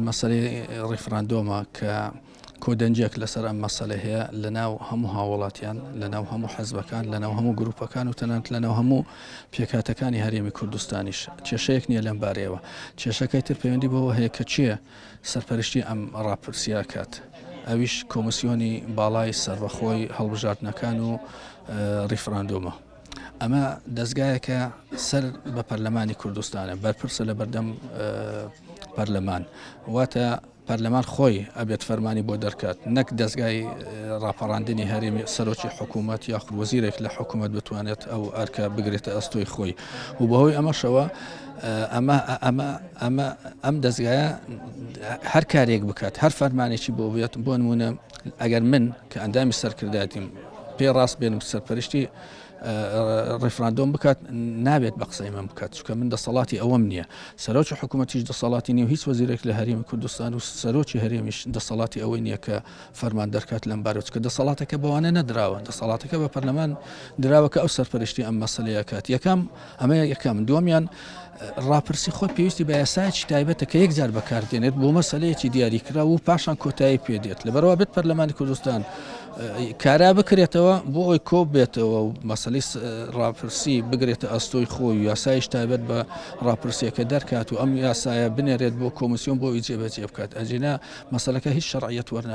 مەسەلەی ڕیفراندۆمە کە کۆدەنگیەک لەسەر ئەم مەسەلە هەیە لە ناو هەموو هاوڵاتیان، لە ناو هەموو حزبەکان، لە ناو هەموو گروپەکان و تەنانەت لە ناو هەموو پێکهاتەکانی هەرێمی کوردستانیش کێشەیەک نییە لەم بارەیەوە. کێشەکەی تر پەیوەندی بەوە هەیە کە کێ سەرپەرشتی ئەم ڕاپرسیە ئەکات، ئەویش کۆمسیۆنی باڵای سەربەخۆی هەڵبژاردنەکان و ڕیفراندۆمە. ئەمە دەزگایەکە سەر بە پەرلەمانی کوردستانە، بەرپرسە لە بەردەم پەرلەمان، واتە پەرلەمان خۆی ئەبێت فەرمانی بۆ دەرکات نەک دەزگای ڕاپەڕاندنی هەرێمی سەرۆکی حکوومەت یاخود وەزیرێک لە حکوومەت بتوانێت ئەو ئەرکە بگرێتە ئەستۆی خۆی و بەهۆی ئەمەشەوە ئەمە ئەمە ئەمە ئەم دەزگایە هەر کارێک بکات هەر فەرمانێکی بۆ بێت بۆ نمونە ئەگەر من کە ئەندامی سەرکردایەتیم پێ ڕاست بێنم سەرپەرشتی ڕیفراندۆم بکات نابێت بە قسەی من بکات چونکە من دەسەڵاتی ئەوەم نییە سەرۆکی حکوومەتیش دەسەڵاتی نیە و هیچ وەزیرێک لە هەرێمی کوردستان و سەرۆکی هەرێمیش دەسەڵاتی ئەوەی نییە کە فەرمان دەرکات لەم بارەوە چونکە دەسەڵاتەکە بەوانە نەدراوە دەسەڵاتەکە بە پەرلەمان دراوە کە ئەو سەرپەرشتی ئەم مەسەلەیە کات یەکەم ئەمە یەکەم دووەمیان ڕاپرسی خۆی پێویستی بە یاسایەکی تایبەتە کە یەکجار بەکاردێنێت بۆ مەسەلەیەکی دیاریکراو و پاشان کۆتایی پێدێت لەبەرەوە بێت پەرلەمانی کوردستان کارا بکرێتەوە بۆ ئەوی کۆ بێتەوە و مەسەلی ڕاپرسی بگرێتە ئەستۆی خۆی و یاسایش تایبەت بە ڕاپرسیەکە دەرکات و ئەم یاسایە بنێرێت بۆ کۆمیسیۆن بۆ ئەوی جێبەجێ بکات ئەجینا مەسەلەکە هیچ شەرعیەت وەرناگرێت.